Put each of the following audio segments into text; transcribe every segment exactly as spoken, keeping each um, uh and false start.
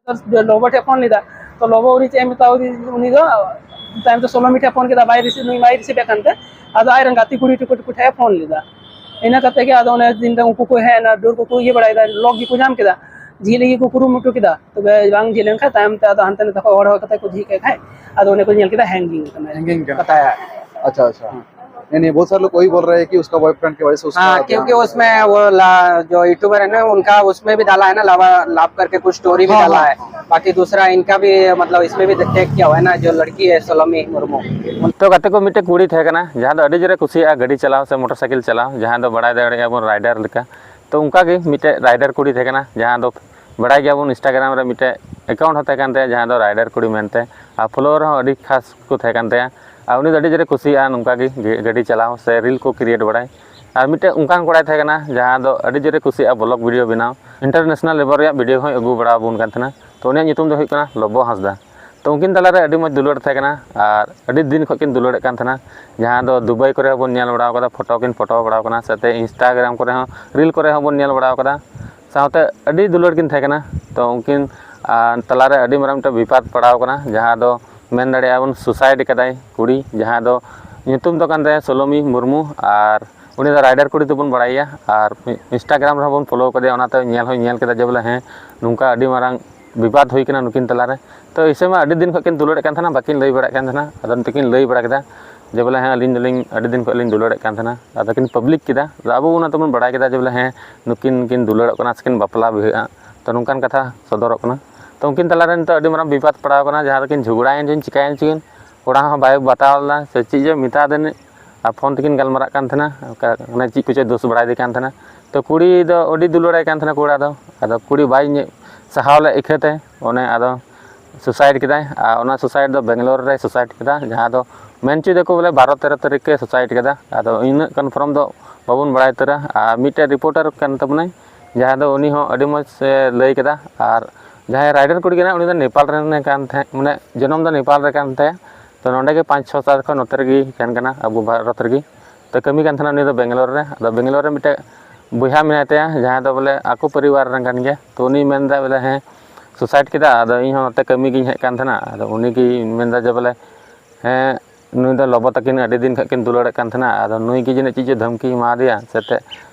ᱞᱚᱵᱚ ᱴᱷᱮᱱ ᱯᱷᱳᱱ ᱞᱮᱫᱟ᱾ ᱛᱚ ᱞᱚᱵᱚ ᱩᱱᱤ ᱪᱮᱫ ᱮ ᱢᱮᱛᱟᱣ ᱫᱤ-, ᱩᱱᱤ ᱫᱚ ᱛᱟᱭᱚᱢ ᱛᱮ ᱥᱳᱞᱳᱢᱤ ᱴᱷᱮᱱ ᱯᱷᱳᱱ ᱠᱮᱫᱟ, ᱵᱟᱭ ᱨᱤᱥᱤᱵᱷ, ᱱᱩᱭ ᱵᱟᱭ ᱨᱤᱥᱤᱵᱷ ᱮᱫ ᱠᱟᱱ ᱛᱮ, ᱟᱫᱚ ᱟᱡᱨᱮᱱ ᱜᱟᱛᱮ ᱠᱩᱲᱤ ᱴᱩᱠᱩ ᱴᱩᱠᱩ ᱴᱷᱮᱱ ᱯᱷᱳᱱ ᱞᱮᱫᱟ᱾ ᱤᱱᱟᱹ ᱠᱟᱛᱮ ᱜᱮ ᱟᱫᱚ ᱚᱱᱮ ᱫᱤᱱ ᱨᱮ ᱩᱱᱠᱩ ᱠᱚ ᱦᱮᱡ ᱮᱱᱟ, ᱰᱟᱹᱨ ᱠᱚᱠᱚ ᱤᱭᱟᱹ ᱵᱟᱲᱟᱭᱮᱫᱟ, ᱞᱚᱠ ᱜᱮᱠᱚ ᱧᱟᱢ ᱠᱮᱫᱟ, ᱡᱷᱤᱡ ᱞᱟᱹᱜᱤᱫ ᱠᱚ ᱠᱩᱨᱩᱢᱩᱴᱩ ᱠᱮᱫᱟ᱾ ᱛᱚᱵᱮ ᱵᱟᱝ ᱡᱷᱤᱡ ᱞᱮᱱᱠᱷᱟᱱ ᱛᱟᱭᱚᱢ ᱛᱮ ᱟᱫᱚ ᱦᱟᱱᱛᱮ ᱱᱟᱛᱮ ᱠᱷᱚᱱ ᱦᱚᱲ ᱦᱚᱦᱚ ᱠᱟᱛᱮ ᱠᱚ ᱡᱷᱤᱡ ᱠᱮᱫ ᱠᱷᱟᱡ, ᱟᱫᱚ ᱚᱱᱮ ᱠᱚ ᱧᱮᱞ ᱠᱮᱫᱟ ᱦᱮᱝᱜᱤᱝ ᱠᱟᱱᱟ, ᱦᱮᱝᱜᱤᱝ ᱠᱟᱱᱟ᱾ ᱠᱟᱴᱟᱭᱟ᱾ अच्छा, अच्छा। नहीं, नहीं, बहुत सारे लोग वही बोल रहे हैं कि उसका बॉयफ्रेंड की वजह से उसका हाँ, ध्यान क्योंकि उसमें वो ला-, जो यूट्यूबर है ना, उनका उसमें भी डाला है ना, लव, लव करके कुछ स्टोरी भी हाँ, डाला हाँ, है। हाँ। बाकी दूसरा इनका भी, मतलब, इसमें भी टैग किया हुआ है ना, जो लड़की है सलोमी मुर्मू। ᱛᱚ ᱜᱟᱛᱮ ᱠᱚ, ᱢᱤᱫᱴᱮᱡ ᱠᱩᱲᱤ ᱛᱟᱦᱮᱸ ᱠᱟᱱᱟ ᱡᱟᱦᱟᱸ ᱫᱚ ᱟᱹᱰᱤ ᱡᱳᱨᱮ ᱠᱩᱥᱤᱭᱟᱜᱼᱟ ᱜᱟᱹᱰᱤ ᱪᱟᱞᱟᱣ ᱥᱮ ᱢᱚᱴᱚᱨ ᱥᱟᱭᱠᱮᱞ ᱪᱟᱞᱟᱣ, ᱡᱟᱦᱟᱸ ᱫᱚ ᱵᱟᱲᱟᱭ ᱫᱟᱲᱮᱭᱟᱜᱼᱟ ᱵᱚᱱ ᱨᱟᱭᱰᱟᱨ ᱞᱮᱠᱟ᱾ ᱛᱚ ᱚᱱᱠᱟ ᱜᱮ ᱢᱤᱫᱴᱮᱡ ᱨᱟᱭᱰᱟᱨ ᱠᱩᱲᱤ ᱛᱟᱦᱮᱸ ᱠᱟᱱᱟ, ᱡᱟᱦᱟᱸ ᱫᱚ ᱵᱟᱲᱟᱭ ᱜᱮᱭᱟᱵᱚᱱ, ᱤᱱᱥᱴᱟᱜᱨᱟᱢ ᱨᱮ ᱢᱤᱫᱴᱮᱡ ᱮᱠᱟᱣᱩᱱᱴ ᱦᱚᱸ ᱛᱟᱦᱮᱸ ᱠᱟᱱ ᱛᱟᱭᱟ, ᱡᱟᱦᱟᱸ ᱫᱚ ᱨᱟᱭᱰᱟᱨ ᱠᱩᱲᱤ ᱢᱮᱱᱛᱮ, ᱟᱨ ᱯᱷᱚᱞᱳᱣᱟᱨ ᱦᱚᱸ ᱟᱹᱰᱤ ᱠᱷᱟᱥ ᱠᱚ ᱛᱟᱦᱮᱸ ᱠᱟᱱ ᱛᱟᱭᱟ᱾ ᱟᱨ ᱩᱱᱤ ᱫᱚ ᱟᱹᱰᱤ ᱡᱳᱨᱮ ᱠᱩᱥᱤᱭᱟᱜᱼᱟ ᱱᱚᱝᱠᱟ ᱜᱮ ᱜᱮ-, ᱜᱟᱹᱰᱤ ᱪᱟᱞᱟᱣ ᱥᱮ ᱨᱤᱞ ᱠᱚ ᱠᱨᱤᱭᱮᱴ ᱵᱟᱲᱟᱭ᱾ ᱟᱨ ᱢᱤᱫᱴᱮᱡ ᱚᱱᱠᱟᱱ ᱠᱚᱲᱟᱭ ᱛᱟᱦᱮᱸ ᱠᱟᱱᱟ, ᱡᱟᱦᱟᱸ ᱫᱚ ᱟᱹᱰᱤ ᱡᱳᱨᱮ ᱠᱩᱥᱤᱭᱟᱜᱼᱟ ᱵᱞᱚᱜ ᱵᱷᱤᱰᱤᱭᱳ ᱵᱮᱱᱟᱣ, ᱤᱱᱴᱟᱨᱱᱮᱥᱱᱟᱞ ᱞᱮᱵᱮᱞ ᱨᱮᱭᱟᱜ ᱵᱷᱤᱰᱤᱭᱳ ᱦᱚᱸᱭ ᱟᱹᱜᱩ ᱵᱟᱲᱟ ᱟᱵᱚᱱ ᱠᱟᱱ ᱛᱟᱦᱮᱱᱟ᱾ ᱛᱚ ᱩᱱᱤᱭᱟᱜ ᱧᱩᱛᱩᱢ ᱫᱚ ᱦᱩᱭᱩᱜ ᱠᱟᱱᱟ ᱞᱚᱵᱚ ᱦᱟᱸᱥᱫᱟ᱾ ᱛᱚ ᱩᱱᱠᱤᱱ ᱛᱟᱞᱟᱨᱮ ᱟᱹᱰᱤ ᱢᱚᱡᱽ ᱫᱩᱞᱟᱹᱲ ᱛᱟᱦᱮᱸ ᱠᱟᱱᱟ, ᱟᱨ ᱟᱹᱰᱤ ᱫᱤᱱ ᱠᱷᱚᱱ ᱠᱤᱱ ᱫᱩᱞᱟᱹᱲᱮᱫ ᱠᱟᱱ ᱛᱟᱦᱮᱱᱟ, ᱡᱟᱦᱟᱸ ᱫᱚ ᱫᱩᱵᱟᱭ ᱠᱚᱨᱮ ᱦᱚᱸᱵᱚᱱ ᱧᱮᱞ ᱵᱟᱲᱟ ᱠᱟᱫᱟ, ᱯᱷᱳᱴᱳ ᱠᱤᱱ ᱯᱷᱳᱴᱳ ᱵᱟᱲᱟ ᱠᱟᱱᱟ, ᱥᱟᱶᱛᱮ ᱤᱱᱥᱴᱟᱜᱨᱟᱢ ᱠᱚᱨᱮ ᱦᱚᱸ, ᱨᱤᱞ ᱠᱚᱨᱮ ᱦᱚᱸᱵᱚᱱ ᱧᱮᱞ ᱵᱟᱲᱟ ᱠᱟᱫᱟ᱾ ᱥᱟᱶᱛᱮ ᱟᱹᱰᱤ ᱫᱩᱞᱟᱹᱲ ᱠᱤᱱ ᱛᱟᱦᱮᱸ ᱠᱟᱱᱟ᱾ ᱛᱚ ᱩᱱᱠᱤᱱ, ᱟᱨ, ᱛᱟᱞᱟᱨᱮ ᱟᱹᱰᱤ ᱢᱟᱨᱟᱝ ᱢᱤᱫᱴᱮᱱ ᱵᱤᱯᱟᱫ ᱯᱟᱲᱟᱣ ᱠᱟᱱᱟ, ᱡᱟᱦᱟᱸ ᱫᱚ ᱢᱮᱱ ᱫᱟᱲᱮᱭᱟᱜᱼᱟ ᱵᱚᱱ ᱥᱩᱥᱟᱭᱤᱰ ᱠᱟᱫᱟᱭ ᱠᱩᱲᱤ, ᱡᱟᱦᱟᱸ ᱫᱚ ᱧᱩᱛᱩᱢ ᱫᱚ ᱠᱟᱱ ᱛᱟᱭᱟ ᱥᱳᱞᱳᱢᱤ ᱢᱩᱨᱢᱩ, ᱟᱨ ᱩᱱᱤ ᱫᱚ ᱨᱟᱭᱰᱟᱨ ᱠᱩᱲᱤ ᱛᱮᱵᱚᱱ ᱵᱟᱲᱟᱭᱮᱭᱟ, ᱟᱨ ᱤᱱᱥᱴᱟᱜᱨᱟᱢ ᱨᱮᱦᱚᱸ ᱵᱚᱱ ᱯᱷᱳᱞᱳ ᱠᱟᱫᱮᱭᱟ, ᱚᱱᱟᱛᱮ ᱧᱮᱞ ᱦᱚᱸᱧ ᱧᱮᱞ ᱠᱮᱫᱟ ᱡᱮ ᱵᱚᱞᱮ ᱦᱮᱸ, ᱱᱚᱝᱠᱟ ᱟᱹᱰᱤ ᱢᱟᱨᱟᱝ ᱵᱤᱵᱟᱫ ᱦᱩᱭ ᱠᱟᱱᱟ ᱱᱩᱠᱤᱱ ᱛᱟᱞᱟᱨᱮ᱾ ᱛᱚ ᱤᱥᱮ ᱢᱟ ᱟᱹᱰᱤ ᱫᱤᱱ ᱠᱷᱚᱱ ᱠᱤᱱ ᱫᱩᱞᱟᱹᱲᱮᱫ ᱠᱟᱱ ᱛᱟᱦᱮᱱᱟ, ᱵᱟᱹᱠᱤᱱ ᱞᱟᱹᱭ ᱵᱟᱲᱟᱜ ᱠᱟᱱ ᱛᱟᱦᱮᱱᱟ, ᱟᱫᱚ ᱱᱩᱠᱤᱱ ᱞᱟᱹᱭ ᱵᱟᱲᱟ ᱠᱮᱫᱟ ᱡᱮ ᱵᱚᱞᱮ ᱦᱮᱸ, ᱟᱹᱞᱤᱧ ᱫᱚᱞᱤᱧ ᱟᱹᱰᱤ ᱫᱤᱱ ᱠᱷᱚᱱ ᱞᱤᱧ ᱫᱩᱞᱟᱹᱲᱮᱫ ᱠᱟᱱ ᱛᱟᱦᱮᱱᱟ, ᱟᱫᱚ ᱠᱤᱱ ᱯᱟᱵᱽᱞᱤᱠ ᱠᱮᱫᱟ᱾ ᱟᱫᱚ ᱟᱵᱚ ᱚᱱᱟ ᱛᱮᱵᱚᱱ ᱵᱟᱲᱟᱭ ᱠᱮᱫᱟ ᱡᱮ ᱵᱚᱞᱮ ᱦᱮᱸ, ᱱᱩᱠᱤᱱ ᱠᱤᱱ ᱫᱩᱞᱟᱹᱲᱚᱜ ᱠᱟᱱᱟ ᱥᱮᱠᱤᱱ ᱵᱟᱯᱞᱟ ᱵᱤᱦᱟᱹᱜᱼᱟ᱾ ᱛᱚ ᱱᱚᱝᱠᱟᱱ ᱠᱟᱛᱷᱟ ᱥᱚᱫᱚᱨᱚᱜ ᱠᱟᱱᱟ᱾ ᱛᱚ ᱩᱱᱠᱤᱱ ᱛᱟᱞᱟᱨᱮ ᱱᱤᱛᱚᱜ ᱟᱹᱰᱤ ᱢᱟᱨᱟᱝ ᱵᱤᱵᱟᱫ ᱯᱟᱲᱟᱣ ᱠᱟᱱᱟ, ᱡᱟᱦᱟᱸ ᱨᱮᱠᱤᱱ ᱡᱷᱚᱜᱽᱲᱟᱭᱮᱱ ᱪᱚᱝ ᱪᱤᱠᱟᱹᱭᱮᱱ ᱪᱚᱝ, ᱠᱚᱲᱟ ᱦᱚᱸ ᱵᱟᱭ ᱵᱟᱛᱟᱣ ᱞᱮᱫᱟ ᱥᱮ ᱪᱮᱫ ᱡᱮ ᱢᱮᱛᱟ ᱫᱮᱱ, ᱟᱨ ᱯᱷᱳᱱ ᱛᱮᱠᱤᱱ ᱜᱟᱞᱢᱟᱨᱟᱜ ᱠᱟᱱ ᱛᱟᱦᱮᱱᱟ, ᱚᱱᱠᱟ ᱢᱟᱱᱮ ᱪᱮᱫ ᱠᱚᱪᱚᱭ ᱫᱳᱥ ᱵᱟᱲᱟᱭᱮᱫᱮ ᱠᱟᱱ ᱛᱟᱦᱮᱱᱟ᱾ ᱛᱚ ᱠᱩᱲᱤ ᱫᱚ ᱟᱹᱰᱤ ᱫᱩᱞᱟᱹᱲᱟᱭ ᱠᱟᱱ ᱛᱟᱦᱮᱱᱟ ᱠᱚᱲᱟ ᱫᱚ, ᱟᱫᱚ ᱠᱩᱲᱤ ᱵᱟᱭ ᱧᱮ-, ᱥᱟᱦᱟᱣ ᱞᱮᱫ ᱤᱠᱷᱟᱹᱛᱮ ᱚᱱᱮ ᱟᱫᱚ ᱥᱩᱥᱟᱭᱤᱰ ᱠᱮᱫᱟᱭ᱾ ᱟᱨ ᱚᱱᱟ ᱥᱩᱥᱟᱭᱤᱰ ᱫᱚ ᱵᱮᱝᱜᱟᱞᱳᱨ ᱨᱮ ᱥᱩᱥᱟᱭᱤᱰ ᱠᱮᱫᱟ, ᱡᱟᱦᱟᱸ ᱫᱚ ᱢᱮᱱ ᱦᱚᱪᱚᱭ ᱫᱟᱠᱚ ᱵᱚᱞᱮ ᱵᱟᱨᱚ ᱛᱮᱨᱚ ᱛᱟᱹᱨᱤᱠᱷ ᱮ ᱥᱩᱥᱟᱭᱤᱰ ᱠᱮᱫᱟ᱾ ᱟᱫᱚ ᱤᱱᱟᱹᱜ ᱠᱚᱱᱯᱷᱟᱨᱢ ᱫᱚ ᱵᱟᱵᱚᱱ ᱵᱟᱲᱟᱭ ᱩᱛᱟᱹᱨᱟ᱾ ᱟᱨ ᱢᱤᱫᱴᱮᱡ ᱨᱤᱯᱳᱨᱴᱟᱨ ᱠᱟᱱ ᱛᱟᱵᱚᱱᱟᱭ, ᱡᱟᱦᱟᱸ ᱫᱚ ᱩᱱᱤ ᱦᱚᱸ ᱟᱹᱰᱤ ᱢᱚᱡᱽ ᱮ ᱞᱟᱹᱭ ᱠᱮᱫᱟ᱾ ᱟᱨ ᱡᱟᱦᱟᱸᱭ ᱨᱟᱭᱰᱟᱨ ᱠᱩᱲᱤ ᱠᱟᱱᱟᱭ, ᱩᱱᱤ ᱫᱚ ᱱᱮᱯᱟᱞ ᱨᱮᱱ ᱠᱟᱱ ᱛᱟᱦᱮᱸᱫ, ᱢᱟᱱᱮ ᱡᱚᱱᱚᱢ ᱫᱚ ᱱᱮᱯᱟᱞ ᱨᱮ ᱠᱟᱱ ᱛᱟᱭᱟ᱾ ᱛᱚ ᱱᱚᱸᱰᱮ ᱜᱮ ᱯᱟᱸᱪ ᱪᱷᱚ ᱥᱟᱞ ᱠᱷᱚᱱ ᱱᱚᱛᱮ ᱨᱮᱜᱮ ᱛᱟᱦᱮᱱ ᱠᱟᱱᱟ, ᱟᱵᱚ ᱵᱷᱟᱨᱚᱛ ᱨᱮᱜᱮ᱾ ᱛᱚ ᱠᱟᱹᱢᱤ ᱠᱟᱱ ᱛᱟᱦᱮᱱᱟ ᱩᱱᱤ ᱫᱚ ᱵᱮᱝᱜᱟᱞᱳᱨ ᱨᱮ᱾ ᱟᱫᱚ ᱵᱮᱝᱜᱟᱞᱳᱨ ᱨᱮ ᱢᱤᱫᱴᱮᱡ ᱵᱚᱭᱦᱟ ᱢᱮᱱᱟᱭ ᱛᱟᱭᱟ, ᱡᱟᱦᱟᱸᱭ ᱫᱚ ᱵᱚᱞᱮ ᱟᱠᱚ ᱯᱚᱨᱤᱵᱟᱨ ᱨᱮᱱ ᱠᱟᱱ ᱜᱮᱭᱟ᱾ ᱛᱚ ᱩᱱᱤ ᱢᱮᱱᱫᱟ ᱵᱚᱞᱮ ᱦᱮᱸ, ᱥᱩᱥᱟᱭᱤᱰ ᱠᱮᱫᱟ᱾ ᱟᱫᱚ ᱤᱧ ᱦᱚᱸ ᱱᱚᱛᱮ ᱠᱟᱹᱢᱤ ᱜᱤᱧ ᱦᱮᱡ ᱠᱟᱱ ᱛᱟᱦᱮᱱᱟ᱾ ᱟᱫᱚ ᱩᱱᱤ ᱜᱮ ᱢᱮᱱᱫᱟ ᱡᱮ ᱵᱚᱞᱮ, ᱦᱮᱸ, ᱱᱩᱭ ᱫᱚ ᱞᱚᱵᱚ ᱛᱟᱹᱠᱤᱱ ᱟᱹᱰᱤ ᱫᱤᱱ ᱠᱷᱚᱱ ᱠᱤᱱ ᱫᱩᱞᱟᱹᱲᱮᱫ ᱠᱟᱱ ᱛᱟᱦᱮᱱᱟ᱾ ᱟᱫᱚ ᱱᱩᱭ ᱜᱮ ᱡᱟᱹᱱᱤᱡ ᱪᱮᱫ ᱪᱚ ᱫᱷᱟᱢᱠᱤ ᱮᱢᱟᱫᱮᱭᱟ ᱥᱮ ᱪᱮᱫ,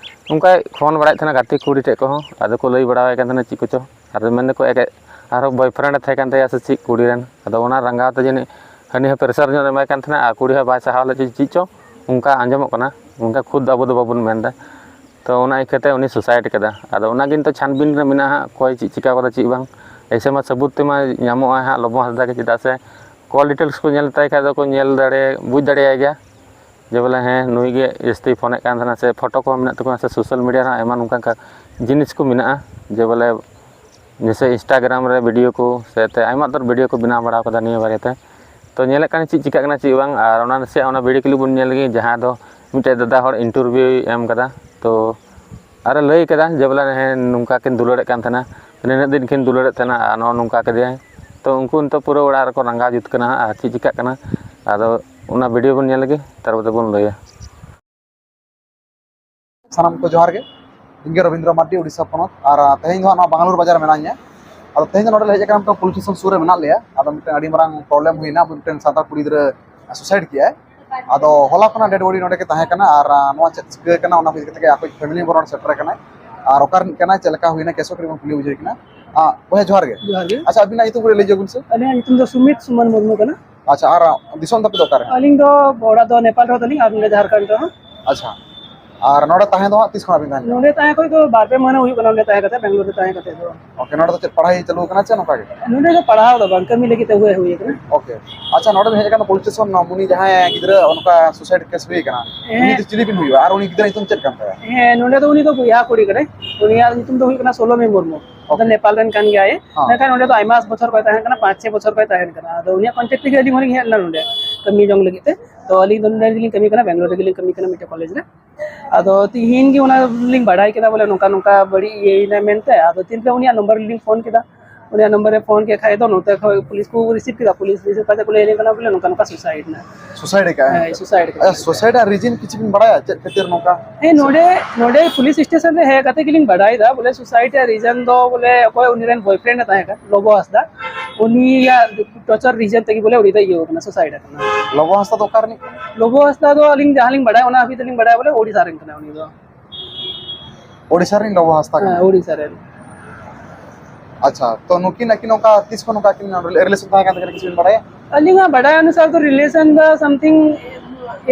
ᱚᱱᱠᱟᱭ ᱯᱷᱳᱱ ᱵᱟᱲᱟᱭᱮᱫ ᱛᱟᱦᱮᱱᱟ ᱜᱟᱛᱮ ᱠᱩᱲᱤ ᱴᱷᱮᱡ ᱠᱚᱦᱚᱸ᱾ ᱟᱫᱚ ᱠᱚ ᱞᱟᱹᱭ ᱵᱟᱲᱟᱣᱟᱭ ᱠᱟᱱ ᱛᱟᱦᱮᱱᱟ ᱪᱮᱫ ᱠᱚᱪᱚ᱾ ᱟᱫᱚ ᱢᱮᱱ ᱫᱟᱠᱚ ᱮᱠ-, ᱟᱨᱦᱚᱸ ᱵᱚᱭᱯᱷᱨᱮᱱᱰ ᱮ ᱛᱟᱦᱮᱸ ᱠᱟᱱ ᱛᱟᱭᱟ ᱥᱮ ᱪᱮᱫ ᱠᱩᱲᱤ ᱨᱮᱱ᱾ ᱟᱫᱚ ᱚᱱᱟ ᱨᱟᱸᱜᱟᱣ ᱛᱮ ᱡᱟᱹᱱᱤᱡ ᱦᱟᱹᱱᱤ ᱦᱚᱸ ᱯᱨᱮᱥᱟᱨ ᱧᱚᱜ ᱮᱢᱟᱭ ᱠᱟᱱ ᱛᱟᱦᱮᱱᱟ, ᱟᱨ ᱠᱩᱲᱤ ᱦᱚᱸ ᱵᱟᱭ ᱥᱟᱦᱟᱣ ᱞᱮᱫ ᱪᱮᱫ ᱪᱚ, ᱚᱱᱠᱟ ᱟᱸᱡᱚᱢᱚᱜ ᱠᱟᱱᱟ᱾ ᱚᱱᱠᱟ ᱠᱷᱩᱫ ᱟᱵᱚ ᱫᱚ ᱵᱟᱵᱚᱱ ᱢᱮᱱ ᱮᱫᱟ᱾ ᱛᱚ ᱚᱱᱟ ᱤᱠᱷᱟᱹᱛᱮ ᱩᱱᱤ ᱥᱩᱥᱟᱭᱤᱰ ᱠᱮᱫᱟ᱾ ᱟᱫᱚ ᱚᱱᱟ ᱜᱮ ᱱᱤᱛᱚᱜ ᱪᱷᱟᱱᱵᱤᱱ ᱨᱮ ᱢᱮᱱᱟᱜᱼᱟ ᱦᱟᱸᱜ, ᱚᱠᱚᱭ ᱪᱮᱫ ᱪᱤᱠᱟ ᱠᱟᱫᱟ ᱪᱮᱫ ᱵᱟᱝ᱾ ᱮᱭᱥᱮ ᱢᱟ ᱥᱟᱹᱵᱩᱛ ᱛᱮᱢᱟ ᱧᱟᱢᱚᱜᱼᱟ ᱦᱟᱸᱜ ᱞᱚᱵᱚ ᱦᱟᱸᱥᱫᱟ ᱜᱮ, ᱪᱮᱫᱟᱜ ᱥᱮ ᱠᱚᱞ ᱰᱤᱴᱮᱞᱥ ᱠᱚ ᱧᱮᱞ ᱛᱟᱭ ᱠᱷᱟᱡ ᱫᱚᱠᱚ ᱧᱮᱞ ᱫᱟᱲᱮ, ᱵᱩᱡᱽ ᱫᱟᱲᱮᱭᱟᱭ ᱜᱮᱭᱟ ᱡᱮ ᱵᱚᱞᱮ ᱦᱮᱸ ᱱᱩᱭ ᱜᱮ ᱡᱟᱹᱥᱛᱤ ᱯᱷᱳᱱᱮᱫ ᱠᱟᱱ ᱛᱟᱦᱮᱱᱟ, ᱥᱮ ᱯᱷᱳᱴᱳ ᱠᱚᱦᱚᱸ ᱢᱮᱱᱟᱜ ᱛᱟᱠᱚᱣᱟ, ᱥᱮ ᱥᱳᱥᱟᱞ ᱢᱤᱰᱤᱭᱟ ᱨᱮᱦᱚᱸ ᱟᱭᱢᱟ ᱱᱚᱝᱠᱟᱱ ᱠᱟ-, ᱡᱤᱱᱤᱥ ᱠᱚ ᱢᱮᱱᱟᱜᱼᱟ ᱡᱮ ᱵᱚᱞᱮ ᱡᱮᱭᱥᱮ ᱤᱱᱥᱴᱟᱜᱨᱟᱢ ᱨᱮ ᱵᱷᱤᱰᱤᱭᱳ ᱠᱚ ᱥᱮ ᱛᱮ ᱟᱭᱢᱟ ᱩᱛᱟᱹᱨ ᱵᱷᱤᱰᱤᱭᱳ ᱠᱚ ᱵᱮᱱᱟᱣ ᱵᱟᱲᱟ ᱠᱟᱫᱟ ᱱᱤᱭᱟᱹ ᱵᱟᱨᱮᱛᱮ᱾ ᱛᱚ ᱧᱮᱞᱮᱫ ᱠᱟᱱᱟ ᱪᱮᱫ ᱪᱤᱠᱟᱹᱜ ᱠᱟᱱᱟ ᱪᱮᱫ ᱵᱟᱝ᱾ ᱟᱨ ᱚᱱᱟ ᱱᱟᱥᱮᱭᱟᱜ ᱚᱱᱟ ᱵᱷᱤᱰᱤᱭᱳ ᱠᱞᱤᱯ ᱵᱚᱱ ᱧᱮᱞ ᱞᱮᱜᱮ, ᱡᱟᱦᱟᱸ ᱫᱚ ᱢᱤᱫᱴᱮᱡ ᱫᱟᱫᱟ ᱦᱚᱲ ᱤᱱᱴᱟᱨᱵᱷᱤᱭᱩᱭ ᱮᱢ ᱠᱟᱫᱟ᱾ ᱛᱚ ᱟᱨᱮ ᱞᱟᱹᱭ ᱠᱟᱫᱟ ᱡᱮ ᱵᱚᱞᱮ ᱦᱮᱸ ᱱᱚᱝᱠᱟ ᱠᱤᱱ ᱫᱩᱞᱟᱹᱲᱮᱫ ᱠᱟᱱ ᱛᱟᱦᱮᱱᱟ, ᱱᱤᱱᱟᱹᱜ ᱫᱤᱱ ᱠᱤᱱ ᱫᱩᱞᱟᱹᱲᱮᱫ ᱛᱟᱦᱮᱱᱟ ᱟᱨ ᱱᱚᱜᱼᱚ ᱱᱚᱝᱠᱟ ᱠᱮᱫᱮᱭᱟᱭ᱾ ᱛᱚ ᱩᱱᱠᱩ ᱱᱤᱛᱚᱜ ᱯᱩᱨᱟᱹ ᱚᱲᱟᱜ ᱨᱮᱠᱚ ᱨᱟᱸᱜᱟᱣ ᱡᱩᱛ ᱠᱟᱱᱟ ᱦᱟᱸᱜ, ᱟᱨ ᱪᱮᱫ ᱪᱤᱠᱟᱹᱜ ᱠᱟᱱᱟ ᱟᱫᱚ ᱚᱱᱟ ᱵᱷᱤᱰᱤᱭᱳ ᱵᱚᱱ ᱧᱮᱞ ᱞᱮᱜᱮ, ᱛᱟᱨᱯᱚᱨᱮ ᱵᱚᱱ ᱞᱟᱹᱭᱟ᱾ ᱥᱟᱱᱟᱢ ᱠᱚ ᱡᱚᱦᱟᱨ ᱜᱮ᱾ ᱤᱧ ᱜᱮ ᱨᱚᱵᱤᱱᱫᱨᱚ ᱢᱟᱨᱰᱤ, ᱩᱰᱤᱥᱟ ᱯᱚᱱᱚᱛ᱾ ᱟᱨ, ᱟᱨ ᱛᱮᱦᱮᱧ ᱫᱚ ᱦᱟᱸᱜ ᱱᱚᱣᱟ ᱵᱟᱝᱜᱟᱞᱳᱨ ᱵᱟᱡᱟᱨ ᱨᱮ ᱢᱮᱱᱟᱧᱟ᱾ ᱟᱫᱚ ᱛᱮᱦᱮᱧ ᱫᱚ ᱱᱚᱰᱮ ᱞᱮ ᱦᱮᱡ ᱟᱠᱟᱱᱟ, ᱢᱤᱫᱴᱟᱝ ᱯᱩᱞᱤᱥ ᱥᱴᱮᱥᱚᱱ ᱥᱩᱨ ᱨᱮ ᱢᱮᱱᱟᱜ ᱞᱮᱭᱟ᱾ ᱟᱫᱚ ᱢᱤᱫᱴᱟᱝ ᱟᱹᱰᱤ ᱢᱟᱨᱟᱝ ᱯᱨᱚᱵᱞᱮᱢ ᱦᱩᱭᱱᱟ, ᱟᱵᱚ ᱢᱤᱫᱴᱟᱝ ᱥᱟᱱᱛᱟᱲ ᱠᱩᱲᱤ ᱜᱤᱫᱽᱨᱟᱹ ᱥᱩᱥᱟᱭᱤᱰ ᱠᱮᱜᱼᱟᱭ᱾ ᱟᱫᱚ ᱦᱚᱞᱟ ᱠᱷᱚᱱᱟᱜ ᱰᱮᱰ ᱵᱚᱰᱤ ᱱᱚᱰᱮ ᱜᱮ ᱛᱟᱦᱮᱸ ᱠᱟᱱᱟ᱾ ᱟᱨ, ᱟᱨ ᱱᱚᱣᱟ ᱪᱮᱫ ᱪᱤᱠᱟᱹ ᱠᱟᱱᱟ, ᱚᱱᱟ ᱠᱚ ᱤᱫᱤ ᱠᱟᱛᱮ ᱜᱮ ᱟᱠᱚ ᱯᱷᱮᱢᱤᱞᱤ ᱢᱮᱢᱵᱟᱨ ᱱᱚᱰᱮ ᱥᱮᱴᱮᱨ ᱟᱠᱟᱱᱟᱭ᱾ ᱟᱨ ᱚᱠᱟ ᱨᱤᱱᱤᱡ ᱠᱟᱱᱟᱭ, ᱪᱮᱫ ᱞᱮᱠᱟ ᱦᱩᱭᱱᱟ ᱠᱮᱥ, ᱠᱚ ᱠᱟᱹᱴᱤᱡ ᱵᱚᱱ ᱠᱩᱞᱤ ᱵᱩᱡᱷᱟᱹᱣ ᱠᱟᱱᱟ᱾ ᱟᱨ ᱵᱚᱭᱦᱟ, ᱡᱚᱦᱟᱨ ᱜᱮ᱾ ᱡᱚᱦᱟᱨ ᱜᱮ᱾ ᱟᱪᱪᱷᱟ, ᱟᱹᱵᱤᱱᱟᱜ ᱧᱩᱛᱩᱢ ᱠᱟᱹᱴᱤᱡ ᱞᱟᱹᱭ ᱧᱚᱜ ᱵᱤᱱ ᱥᱮ᱾ ᱟᱹᱞᱤᱧᱟᱜ ᱧᱩᱛᱩᱢ ᱫᱚ ᱥᱩᱢᱤᱛ ᱥᱩᱢᱟᱱ ᱢᱩᱨᱢᱩ ᱠᱟᱱᱟ᱾ ᱟᱪᱪᱷᱟ, ᱟᱨ ᱫᱤᱥᱚᱢ ᱛᱟᱯᱮ ᱫᱚ ᱚᱠᱟᱨᱮ? ᱟᱹᱞᱤᱧ ᱫᱚ ᱚᱲᱟᱜ ᱫᱚ ᱱᱮᱯᱟᱞ ᱨᱮᱦᱚᱸ ᱛᱟᱹᱞᱤᱧ ᱟᱨ ᱱᱚᱰᱮ ᱡᱷᱟᱲᱠᱷᱚᱸᱰ ᱨᱮᱦᱚᱸ᱾ ᱟᱪᱪᱷᱟ, ᱟᱨ ᱱᱚᱰᱮ ᱛᱟᱦᱮᱸ ᱫᱚ ᱦᱟᱸᱜ ᱛᱤᱥ ᱠᱷᱚᱱᱟᱜ ᱵᱤᱱ ᱛᱟᱦᱮᱸᱱ ᱠᱟᱱᱟ? ᱱᱚᱰᱮ ᱛᱟᱦᱮᱸ ᱠᱷᱚᱱ ᱫᱚ ᱵᱟᱨ ᱯᱮ ᱢᱟᱹᱦᱱᱟᱹ ᱦᱩᱭᱩᱜ ᱠᱟᱱᱟ, ᱱᱚᱰᱮ ᱛᱟᱦᱮᱸ ᱠᱟᱛᱮ, ᱵᱮᱝᱜᱟᱞᱳᱨ ᱨᱮ ᱛᱟᱦᱮᱸ ᱠᱟᱛᱮ ᱫᱚ᱾ ᱳᱠᱮ, ᱱᱚᱰᱮ ᱫᱚ ᱪᱮᱫ ᱯᱟᱲᱦᱟᱣ ᱦᱩᱭ ᱪᱟᱹᱞᱩ ᱠᱟᱱᱟ ᱥᱮ ᱱᱚᱝᱠᱟ ᱜᱮ? ᱱᱚᱰᱮ ᱫᱚ ᱯᱟᱲᱦᱟᱣ ᱫᱚ ᱵᱟᱝ, ᱠᱟᱹᱢᱤ ᱞᱟᱹᱜᱤᱫ ᱛᱮ ᱦᱮᱡ ᱦᱩᱭ ᱠᱟᱱᱟ᱾ ᱳᱠᱮ, ᱟᱪᱪᱷᱟ, ᱱᱚᱰᱮ ᱵᱤᱱ ᱦᱮᱡ ᱟᱠᱟᱱᱟ ᱯᱩᱞᱤᱥ ᱥᱴᱮᱥᱚᱱ, ᱩᱱᱤ ᱡᱟᱦᱟᱸᱭ ᱜᱤᱫᱽᱨᱟᱹ ᱚᱱᱠᱟ ᱥᱩᱥᱟᱭᱤᱰ ᱠᱮᱥ ᱦᱩᱭ ᱠᱟᱱᱟ, ᱩᱱᱤ ᱦᱮᱸ᱾ ᱫᱚ ᱪᱤᱞᱤ ᱵᱤᱱ ᱦᱩᱭᱩᱜᱼᱟ? ᱟᱨ ᱩᱱᱤ ᱜᱤᱫᱽᱨᱟᱹ ᱧᱩᱛᱩᱢ ᱪᱮᱫ ᱠᱟᱱ ᱛᱟᱭᱟ? ᱦᱮᱸ, ᱱᱚᱰᱮ ᱫᱚ ᱩᱱᱤ ᱫᱚ ᱵᱚᱭᱦᱟ ᱠᱩᱲᱤ ᱠᱟᱱᱟᱭ, ᱩᱱᱤᱭᱟᱜ ᱧᱩᱛᱩᱢ ᱫᱚ ᱦᱩᱭᱩᱜ ᱠᱟᱱᱟ ᱥᱳᱞᱳᱢᱤ ᱢᱩᱨᱢᱩ᱾ ᱟᱫᱚ ᱳᱠᱮ᱾ ᱱᱮᱯᱟᱞ ᱨᱮᱱ ᱠᱟᱱ ᱜᱮᱭᱟᱭ᱾ ᱦᱚᱸ᱾ ᱢᱮᱱᱠᱷᱟᱱ ᱱᱚᱰᱮ ᱫᱚ ᱟᱭᱢᱟ ᱵᱚᱪᱷᱚᱨ ᱠᱷᱚᱱ ᱛᱟᱦᱮᱸᱱ ᱠᱟᱱᱟ, ᱯᱟᱸᱪ ᱪᱷᱚᱭ ᱵᱚᱪᱷᱚᱨ ᱠᱷᱚᱱ ᱛᱟᱦᱮᱸᱱ ᱠᱟᱱᱟ᱾ ᱟᱫᱚ ᱩᱱᱤᱭᱟᱜ ᱠᱚᱱᱴᱮᱠᱴ ᱛᱮᱜᱮ ᱟᱹᱞᱤᱧ ᱦᱚᱸᱞᱤᱧ ᱦᱮᱡ ᱞᱮᱱᱟ ᱱᱚᱰᱮ ᱠᱟᱹᱢᱤ ᱡᱚᱝ ᱞᱟᱹᱜᱤᱫ ᱛᱮ᱾ ᱛᱚ ᱟᱹᱞᱤᱧ ᱫᱚ ᱱᱚᱰᱮ ᱜᱮᱞᱤᱧ ᱠᱟᱹᱢᱤ ᱠᱟᱱᱟ, ᱵᱮᱝᱜᱟᱞᱳᱨ ᱨᱮᱜᱮᱞᱤᱧ ᱠᱟᱹᱢᱤ ᱠᱟᱱᱟ ᱢᱤᱫᱴᱮᱱ ᱠᱚᱞᱮᱡᱽ ᱨᱮ᱾ ᱟᱫᱚ ᱛᱤᱦᱤᱧ ᱜᱮ ᱚᱱᱟ ᱞᱤᱧ ᱵᱟᱲᱟᱭ ᱠᱮᱫᱟ ᱵᱚᱞᱮ ᱱᱚᱝᱠᱟ ᱱᱚᱝᱠᱟ ᱵᱟᱹᱲᱤᱡ ᱤᱭᱟᱹᱭᱮᱱᱟ ᱢᱮᱱᱛᱮ᱾ ᱟᱫᱚ ᱛᱤᱱᱨᱮ ᱩᱱᱤᱭᱟᱜ ᱱᱚᱢᱵᱚᱨ ᱨᱮᱞᱤᱧ ᱯᱷᱳᱱ ᱠᱮᱫᱟ, ᱩᱱᱤᱭᱟᱜ ᱱᱟᱢᱵᱟᱨ ᱨᱮ ᱯᱷᱳᱱ ᱠᱮᱫ ᱠᱷᱟᱡ ᱫᱚ, ᱱᱚᱛᱮ ᱠᱷᱚᱡ ᱯᱩᱞᱤᱥ ᱠᱚ ᱨᱤᱥᱤᱵᱷ ᱠᱮᱫᱟ, ᱯᱩᱞᱤᱥ ᱨᱤᱥᱤᱵᱷ ᱠᱟᱛᱮ ᱠᱚ ᱞᱟᱹᱭ ᱟᱹᱞᱤᱧ ᱠᱟᱱᱟ ᱵᱚᱞᱮ ᱱᱚᱝᱠᱟ ᱱᱚᱝᱠᱟ ᱥᱩᱥᱟᱭᱤᱰ ᱮᱱᱟ᱾ ᱥᱩᱥᱟᱭᱤᱰ ᱟᱠᱟᱫ? ᱦᱮᱸ, ᱥᱩᱥᱟᱭᱤᱰ ᱟᱨ ᱨᱤᱡᱤᱱ ᱠᱤᱪᱷᱩ ᱵᱤᱱ ᱵᱟᱲᱟᱭᱟ ᱪᱮᱫ ᱠᱷᱟᱹᱛᱤᱨ ᱱᱚᱝᱠᱟ? ᱦᱮᱸ, ᱱᱚᱰᱮ, ᱱᱚᱰᱮ ᱯᱩᱞᱤᱥ ᱥᱴᱮᱥᱚᱱ ᱨᱮ ᱦᱮᱡ ᱠᱟᱛᱮ ᱜᱮᱞᱤᱧ ᱵᱟᱲᱟᱭ ᱮᱫᱟ ᱵᱚᱞᱮ ᱥᱩᱥᱟᱭᱤᱰ ᱨᱮᱭᱟᱜ ᱨᱤᱡᱤᱱ ᱫᱚ ᱵᱚᱞᱮ ᱚᱠᱚᱭ ᱩᱱᱤ ᱨᱮᱱ ᱵᱚᱭᱯᱷᱨᱮᱱᱰ ᱮ ᱛᱟᱦᱮᱸ ᱠᱟᱱ, ᱞᱚᱵᱚ ᱦᱟᱸᱥᱫᱟ, ᱩᱱᱤᱭᱟᱜ ᱴᱚᱨᱪᱟᱨ ᱨᱤᱡᱤᱱ ᱛᱮᱜᱮ ᱵᱚᱞᱮ ᱩᱱᱤ ᱫᱚ ᱤᱭᱟᱹ ᱠᱟᱱᱟ, ᱥᱩᱥᱟᱭᱤᱰ ᱟᱠᱟᱱᱟ᱾ ᱞᱚᱵᱚ ᱦᱟᱸᱥᱫᱟ ᱫᱚ ᱚᱠᱟ ᱨᱤᱱᱤᱡ ᱠᱟᱱᱟᱭ? ᱞᱚᱵᱚ ᱦᱟᱸᱥᱫᱟ ᱫᱚ ᱟᱹᱞᱤᱧ ᱡᱟᱦᱟᱸ ᱞᱤᱧ ᱵᱟᱲᱟᱭᱟ, ᱚᱱᱟ ᱦᱟᱹᱵᱤᱡ ᱫᱚᱞᱤᱧ ᱵᱟᱲᱟᱭᱟ ᱵᱚᱞᱮ ᱳᱰᱤᱥᱟ ᱨᱮᱱ ᱠᱟᱱᱟᱭ ᱩᱱᱤ ᱫᱚ᱾ ᱳᱰᱤᱥᱟ ᱨᱤᱱ ᱞᱚᱵᱚ ᱦᱟᱸᱥᱫᱟ ᱠᱟᱱᱟᱭ? ᱦᱮᱸ, ᱳᱰᱤᱥᱟ ᱨᱮᱱ᱾ ᱟᱪᱪᱷᱟ, ᱛᱚ ᱱᱩᱠᱤᱱ ᱟᱹᱠᱤᱱ ᱚᱱᱠᱟ ᱛᱤᱥ ᱠᱷᱚᱱ ᱚᱱᱠᱟ ᱟᱹᱠᱤᱱ ᱨᱤᱞᱮᱥᱚᱱ ᱛᱟᱦᱮᱸ ᱠᱟᱱ ᱛᱟᱹᱠᱤᱱᱟ, ᱠᱤᱪᱷᱩ ᱵᱤᱱ ᱵᱟᱲᱟᱭᱟ? ᱟᱹᱞᱤᱧᱟᱜ ᱵᱟᱰᱟᱭ ᱚᱱᱩᱥᱟᱨ ᱫᱚ ᱨᱤᱞᱮᱥᱚᱱ ᱫᱚ something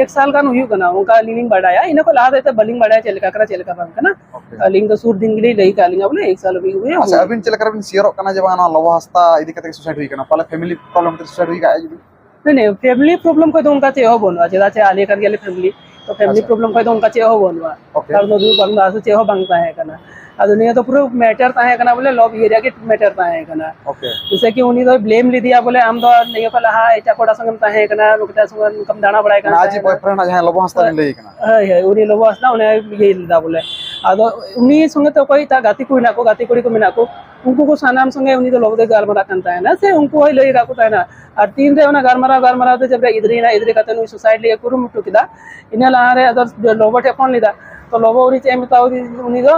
ᱮᱠ ᱥᱟᱞ ᱜᱟᱱ ᱦᱩᱭᱩᱜ ᱠᱟᱱᱟ, ᱚᱱᱠᱟ ᱟᱹᱞᱤᱧ ᱞᱤᱧ ᱵᱟᱰᱟᱭᱟ᱾ ᱤᱱᱟᱹ ᱠᱷᱚᱱ ᱞᱟᱦᱟ ᱫᱚ ᱮᱱᱛᱮᱫ ᱵᱟᱹᱞᱤᱧ ᱵᱟᱰᱟᱭᱟ ᱪᱮᱫ ᱞᱮᱠᱟ ᱠᱟᱱᱟ, ᱪᱮᱫ ᱞᱮᱠᱟ ᱵᱟᱝ ᱠᱟᱱᱟ᱾ Okay. ᱟᱹᱞᱤᱧ ᱫᱚ ᱥᱩᱨ ᱫᱤᱱ ᱜᱮᱞᱤᱧ ᱞᱟᱹᱭ ᱠᱟᱜ ᱞᱤᱧᱟ ᱵᱚᱞᱮ ᱮᱠ ᱥᱟᱞ ᱦᱩᱭᱩᱜ ᱦᱩᱭᱩᱜ ᱟᱪᱪᱷᱟ, ᱦᱩᱭᱩᱜ᱾ ᱟᱹᱵᱤᱱ ᱪᱮᱫ ᱞᱮᱠᱟ ᱨᱮᱵᱤᱱ ᱥᱤᱭᱳᱨᱚᱜ ᱠᱟᱱᱟ ᱡᱮ ᱵᱟᱝ ᱱᱚᱣᱟ ᱞᱚᱵᱚ ᱦᱟᱸᱥᱫᱟ ᱤᱫᱤ ᱠᱟᱛᱮ ᱥᱩᱥᱟᱭᱤᱰ ᱦᱩᱭ ᱠᱟᱱᱟ? ᱯᱟᱞᱮ ᱯᱷᱮᱢᱤᱞᱤ ᱯᱨᱚᱵᱞᱮᱢ ᱛᱮ ᱥᱩᱥᱟᱭᱤᱰ ᱦᱩᱭ ᱠᱟᱜᱼᱟ ᱡᱩᱫᱤ? ᱱᱮ ᱱᱮ, ᱯᱷᱮᱢᱤᱞᱤ ᱯᱨᱚᱵᱞᱮᱢ ᱠᱷᱚᱡ ᱫᱚ ᱚᱱᱠᱟ ᱪᱮᱫ ᱦᱚᱸ ᱵᱟᱹᱱᱩᱜᱼᱟ, ᱪᱮᱫᱟᱜ ᱥᱮ ᱟᱞᱮ ᱠᱟᱱ ᱜᱮᱭᱟᱞᱮ ᱯᱷᱮᱢᱤᱞᱤ, ᱛᱚ ᱯᱷᱮᱢᱤᱞᱤ ᱟᱪᱪᱷᱟ᱾ ᱯᱨᱚᱵᱞᱮᱢ ᱠᱷᱚᱡ ᱫᱚ ᱚᱱᱠᱟ ᱪᱮᱫ ᱦᱚᱸ ᱵᱟᱹᱱᱩᱜᱼᱟ᱾ Okay. ᱠᱟᱨᱚᱱ ᱫᱚ ᱵᱟᱝ ᱫᱚ ᱪᱮᱫ ᱦᱚᱸ ᱵᱟᱝ ᱛᱟᱦᱮᱸ ᱠᱟᱱᱟ᱾ ᱟᱫᱚ ᱱᱤᱭᱟᱹ ᱫᱚ ᱯᱩᱨᱟᱹ ᱢᱮᱴᱟᱨ ᱛᱟᱦᱮᱸ ᱠᱟᱱᱟ ᱵᱚᱞᱮ, ᱞᱚᱵ ᱤᱭᱟᱹ ᱨᱮᱭᱟᱜ ᱜᱮ ᱢᱮᱴᱟᱨ ᱛᱟᱦᱮᱸ ᱠᱟᱱᱟ᱾ Okay. ᱡᱮᱭᱥᱮ ᱠᱤ ᱩᱱᱤ ᱫᱚᱭ ᱵᱞᱮᱢ ᱞᱮᱫᱮᱭᱟ ᱵᱚᱞᱮ, ᱟᱢ ᱫᱚ ᱱᱤᱭᱟᱹ ᱠᱷᱚᱱ ᱞᱟᱦᱟ ᱮᱴᱟᱜ ᱠᱚᱲᱟ ᱥᱚᱸᱜᱮᱢ ᱛᱟᱦᱮᱸ ᱠᱟᱱᱟ, ᱱᱚᱝᱠᱟ ᱥᱚᱸᱜᱮ ᱱᱚᱝᱠᱟᱢ ᱫᱟᱬᱟ ᱵᱟᱲᱟᱭ ᱠᱟᱱ ᱢᱟᱱᱮ ᱟᱡ ᱛᱟᱦᱮᱸ ᱠᱟᱱᱟ᱾ ᱵᱚᱭᱯᱷᱨᱮᱱᱰ ᱡᱟᱦᱟᱸᱭ ᱞᱚᱵᱚ ᱦᱟᱸᱥᱫᱟ ᱦᱳᱭ᱾ ᱵᱤᱱ ᱞᱟᱹᱭ ᱠᱟᱱᱟ? ᱦᱳᱭ, ᱦᱳᱭ, ᱩᱱᱤ ᱞᱚᱵᱚ ᱦᱟᱸᱥᱫᱟ ᱚᱱᱮ ᱤᱭᱟᱹᱭ ᱞᱮᱫᱟ ᱵᱚᱞᱮ᱾ ᱟᱫᱚ ᱩᱱᱤ ᱥᱚᱸᱜᱮ ᱛᱮ ᱚᱠᱚᱭ ᱮᱴᱟᱜ ᱜᱟᱛᱮ ᱠᱚ ᱢᱮᱱᱟᱜ ᱠᱚ, ᱜᱟᱛᱮ ᱠᱩᱲᱤ ᱠᱚ ᱢᱮᱱᱟᱜ ᱠᱚ, ᱩᱱᱠᱩ ᱠᱚ ᱥᱟᱱᱟᱢ ᱥᱚᱸᱜᱮ ᱩᱱᱤ ᱫᱚ ᱞᱚᱵᱚ ᱫᱚᱭ ᱜᱟᱞᱢᱟᱨᱟᱜ ᱠᱟᱱ ᱛᱟᱦᱮᱱᱟ, ᱥᱮ ᱩᱱᱠᱩ ᱦᱚᱸᱭ ᱞᱟᱹᱭ ᱟᱠᱟᱫ ᱠᱚ ᱛᱟᱦᱮᱱᱟ᱾ ᱟᱨ ᱛᱤᱱᱨᱮ ᱚᱱᱟ ᱜᱟᱞᱢᱟᱨᱟᱣ, ᱜᱟᱞᱢᱟᱨᱟᱣ ᱛᱮ ᱡᱚᱵᱽ ᱨᱮ ᱤᱫᱽᱨᱤᱭᱮᱱᱟ, ᱤᱫᱽᱨᱤ ᱠᱟᱛᱮ ᱱᱩᱭ ᱥᱩᱥᱟᱭᱤᱰ ᱞᱟᱹᱜᱤᱫ ᱮ ᱠᱩᱨᱩᱢᱩᱴᱩ ᱠᱮᱫᱟ, ᱤᱱᱟᱹ ᱞᱟᱦᱟ ᱨᱮ ᱟᱫᱚ ᱞᱚᱵᱚ ᱴᱷᱮᱱ ᱯᱷᱳᱱ ᱞᱮᱫᱟ᱾ ᱛᱚ ᱞᱚᱵᱚ ᱩᱱᱤ ᱪᱮᱫ ᱮ ᱢᱮᱛᱟᱣ ᱫᱤ-, ᱩᱱᱤ ᱫᱚ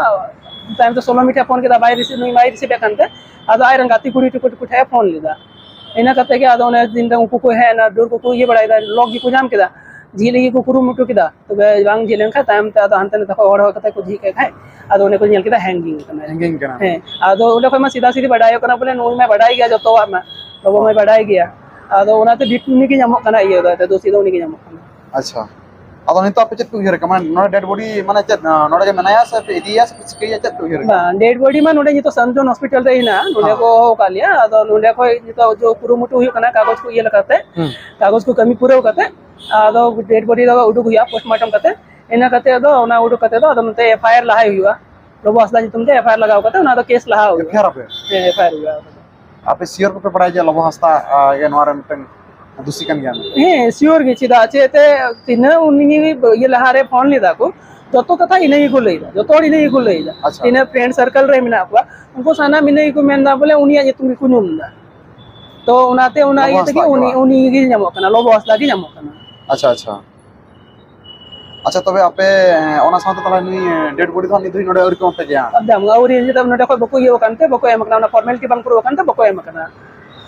ᱛᱟᱭᱚᱢ ᱛᱮ ᱥᱳᱞᱳ ᱢᱤ ᱴᱷᱮᱱ ᱯᱷᱳᱱ ᱠᱮᱫᱟ, ᱵᱟᱭ ᱨᱤᱥᱤᱵᱷ, ᱱᱩᱭ ᱵᱟᱭ ᱨᱤᱥᱤᱵᱷ ᱮᱫ ᱠᱟᱱ ᱛᱮ, ᱟᱫᱚ ᱟᱡ ᱨᱮᱱ ᱜᱟᱛᱮ ᱠᱩᱲᱤ ᱴᱩᱠᱩ ᱴᱩᱠᱩ ᱴᱷᱮᱱ ᱮ ᱯᱷᱳᱱ ᱞᱮᱫᱟ᱾ ᱤᱱᱟᱹ ᱠᱟᱛᱮ ᱜᱮ ᱟᱫᱚ ᱚᱱᱮ ᱫᱤᱱ ᱨᱮ ᱩᱱᱠᱩ ᱠᱚ ᱦᱮᱡ ᱮᱱᱟ, ᱰᱟᱹᱨ ᱠᱚᱠᱚ ᱤᱭᱟᱹ ᱵᱟᱲᱟᱭᱮᱫᱟ, ᱞᱚᱠ ᱜᱮᱠᱚ ᱧᱟᱢ ᱠᱮᱫᱟ, ᱡᱷᱤᱡ ᱞᱟᱹᱜᱤᱫ ᱠᱚ ᱠᱩᱨᱩᱢᱩᱴᱩ ᱠᱮᱫᱟ᱾ ᱛᱚᱵᱮ ᱵᱟᱝ ᱡᱷᱤᱡ ᱞᱮᱱᱠᱷᱟᱱ ᱛᱟᱭᱚᱢ ᱛᱮ ᱟᱫᱚ ᱦᱟᱱᱛᱮ ᱱᱟᱛᱮ ᱠᱷᱚᱱ ᱦᱚᱲ ᱦᱚᱲ ᱠᱟᱛᱮ ᱠᱚ ᱡᱷᱤᱡ ᱠᱮᱫ ᱠᱷᱟᱡ, ᱟᱫᱚ ᱚᱸᱰᱮ ᱠᱚ ᱧᱮᱞ ᱠᱮᱫᱟ ᱦᱮᱝᱜᱤᱝ ᱠᱟᱱᱟᱭ᱾ ᱦᱮᱝᱜᱤᱝ ᱠᱟᱱᱟ᱾ ᱦᱮᱸ, ᱟᱫᱚ ᱚᱸᱰᱮ ᱠᱷᱚᱱ ᱢᱟ ᱥᱤᱫᱟ ᱥᱤᱫᱤ ᱵᱟᱰᱟᱭᱚᱜ ᱠᱟᱱᱟ ᱵᱚᱞᱮ ᱱᱩᱭ ᱢᱟ ᱵᱟᱰᱟᱭ ᱜᱮᱭᱟ, ᱡᱚᱛᱚᱣᱟᱜ ᱢᱟ ᱞᱚᱵᱚ ᱢᱟᱭ ᱵᱟᱰᱟᱭ ᱜᱮᱭᱟ᱾ ᱟᱫᱚ ᱚᱱᱟᱛᱮ ᱵᱤᱴ ᱩᱱᱤ ᱜᱮ ᱧᱟᱢᱚᱜ ᱠᱟᱱᱟ, ᱤᱭᱟᱹ ᱫᱚ, ᱫᱳᱥᱤ ᱫᱚ ᱩᱱᱤ ᱜᱮ ᱧᱟᱢᱚᱜ ᱠᱟᱱᱟ᱾ ᱟᱪᱪᱷᱟ, ᱟᱫᱚ ᱱᱤᱛᱚᱜ ᱟᱯᱮ ᱪᱮᱫ ᱯᱮ ᱩᱭᱦᱟᱹᱨ ᱠᱟᱜᱼᱟ? ᱢᱟᱱᱮ ᱱᱚᱰᱮ ᱰᱮᱰ ᱵᱚᱰᱤ ᱢᱟᱱᱮ ᱪᱮᱫ, ᱱᱚᱰᱮ ᱜᱮ ᱢᱮᱱᱟᱭᱟ ᱥᱮ ᱯᱮ ᱤᱫᱤᱭᱟ ᱥᱮ ᱯᱮ ᱪᱤᱠᱟᱹᱭᱟ, ᱪᱮᱫ ᱯᱮ ᱩᱭᱦᱟᱹᱨ ᱠᱟᱜᱼᱟ? ᱵᱟᱝ, ᱰᱮᱰ ᱵᱚᱰᱤ ᱢᱟ ᱱᱚᱰᱮ ᱱᱤᱛᱚᱜ ᱥᱟᱱ ᱡᱚᱱ ᱦᱚᱥᱯᱤᱴᱟᱞ ᱨᱮ ᱦᱮᱱᱟᱜᱼᱟ, ᱱᱚᱰᱮ ᱦᱮᱸ᱾ ᱠᱚ ᱦᱚᱦᱚ ᱟᱠᱟᱫ ᱞᱮᱭᱟ᱾ ᱟᱫᱚ ᱱᱚᱰᱮ ᱠᱷᱚᱡ ᱱᱤᱛᱚᱜ ᱡᱚ ᱠᱩᱨᱩᱢᱩᱴᱩ ᱦᱩᱭᱩᱜ ᱠᱟᱱᱟ, ᱠᱟᱜᱚᱡᱽ ᱠᱚ ᱤᱭᱟᱹ ᱞᱮᱠᱟᱛᱮ, ᱦᱩᱸ᱾ ᱠᱟᱜᱚᱡᱽ ᱠᱚ ᱠᱟᱹᱢᱤ ᱯᱩᱨᱟᱹᱣ ᱠᱟᱛᱮ, ᱟᱫᱚ ᱰᱮᱰ ᱵᱚᱰᱤ ᱫᱚ ᱩᱰᱩᱠ ᱦᱩᱭᱩᱜᱼᱟ ᱯᱳᱥᱴᱢᱚᱨᱴᱮᱢ ᱠᱟᱛᱮ᱾ ᱤᱱᱟᱹ ᱠᱟᱛᱮ ᱟᱫᱚ ᱚᱱᱟ ᱩᱰᱩᱠ ᱠᱟᱛᱮ ᱫᱚ ᱟᱫᱚ ᱱᱚᱛᱮ ᱮᱯᱷ ᱟᱭ ᱟᱨ ᱞᱟᱦᱟᱭ ᱦᱩᱭᱩᱜᱼᱟ, ᱞᱚᱵᱚ ᱦᱟᱸᱥᱫᱟ ᱧᱩᱛᱩᱢ ᱛᱮ ᱮᱯᱷ ᱟᱭ ᱟᱨ ᱞᱟᱜᱟᱣ ᱠᱟᱛᱮ ᱚᱱᱟ ᱫᱚ ᱠᱮᱥ ᱞᱟᱦᱟ ᱦᱩᱭᱩᱜᱼᱟ᱾ ᱮᱯᱷ ᱟᱭ ᱟᱨ ᱟᱯᱮ? ᱦᱮᱸ, ᱮᱯᱷ ᱟᱭ ᱟᱨ ᱦᱩᱭᱩᱜᱼᱟ᱾ ᱟᱯᱮ ᱥᱤᱭᱳᱨ ᱠᱚᱯᱮ ᱵᱟᱲᱟᱭᱟ ᱡᱮ ᱞᱚᱵᱚ ᱦᱟᱸᱥᱫᱟ, ᱟ, ᱜᱮ ᱱᱚᱣᱟ ᱨᱮ ᱢᱤᱫᱴᱟᱝ ᱫᱩᱥᱤ ᱠᱟᱱ ᱜᱮᱭᱟ? ᱦᱮᱸ, ᱥᱤᱭᱳᱨ ᱜᱮ᱾ ᱪᱮᱫᱟᱜ ᱪᱮ ᱮᱱᱛᱮ ᱛᱤᱱᱟᱹᱜ ᱩᱱᱤ ᱤᱭᱟᱹ ᱞᱟᱦᱟᱨᱮ ᱯᱷᱳᱱ ᱞᱮᱫᱟ ᱠᱚ, ᱡᱚᱛᱚ ᱠᱟᱛᱷᱟ ᱤᱱᱟᱹ ᱜᱮᱠᱚ ᱞᱟᱹᱭᱫᱟ, ᱡᱚᱛᱚ ᱦᱚᱲ ᱤᱱᱟᱹ ᱜᱮᱠᱚ ᱞᱟᱹᱭᱫᱟ᱾ ᱟᱪᱪᱷᱟ᱾ ᱛᱤᱱᱟᱹᱜ ᱯᱷᱨᱮᱱᱰ ᱥᱟᱨᱠᱮᱞ ᱨᱮ ᱢᱮᱱᱟᱜ ᱠᱚᱣᱟ, ᱩᱱᱠᱩ ᱥᱟᱱᱟᱢ ᱤᱱᱟᱹ ᱜᱮᱠᱚ ᱢᱮᱱᱫᱟ, ᱵᱚᱞᱮ ᱩᱱᱤᱭᱟᱜ ᱧᱩᱛᱩᱢ ᱜᱮᱠᱚ ᱧᱩᱢ ᱮᱫᱟ᱾ ᱛᱚ ᱚᱱᱟᱛᱮ ᱚᱱᱟ ᱤᱭᱟᱹ ᱛᱮᱜᱮ ᱩᱱᱤ, ᱩᱱᱤ ᱜᱮ ᱧᱟᱢᱚᱜ ᱠᱟᱱᱟ, ᱞᱚᱵᱚ ᱦᱟᱸᱥᱫᱟ ᱜᱮ ᱧᱟᱢᱚᱜ ᱠᱟᱱᱟ᱾ ᱟᱪᱪᱷᱟ, ᱟᱪᱪᱷᱟ᱾ ᱟᱪᱪᱷᱟ, ᱛᱚᱵᱮ ᱟᱯᱮ, ᱮᱸ, ᱚᱱᱟ ᱥᱟᱶᱛᱮ ᱛᱟᱦᱚᱞᱮ ᱱᱩᱭ, ᱮᱸ, ᱰᱮᱰ ᱵᱚᱰᱤ ᱫᱚ ᱦᱟᱸᱜ ᱱᱤᱛ ᱫᱷᱟᱹᱵᱤᱡ ᱱᱚᱰᱮ ᱟᱹᱣᱨᱤ ᱠᱚ ᱮᱢᱟ ᱯᱮᱭᱟ? ᱮᱠᱫᱚᱢ ᱟᱹᱣᱨᱤ, ᱱᱤᱛᱚᱜ ᱱᱚᱰᱮ ᱠᱷᱚᱡ ᱵᱟᱠᱚ ᱤᱭᱟᱹ ᱟᱠᱟᱱ ᱛᱮ ᱵᱟᱠᱚ ᱮᱢ ᱟᱠᱟᱱᱟ, ᱚᱱᱟ ᱯᱷᱚᱨᱢᱮᱞᱤᱴᱤ ᱵᱟᱝ ᱯᱩᱨᱟᱹᱣ ᱟᱠᱟᱱ ᱛᱮ ᱵᱟᱠᱚ ᱮᱢ ᱟᱠᱟᱱᱟ᱾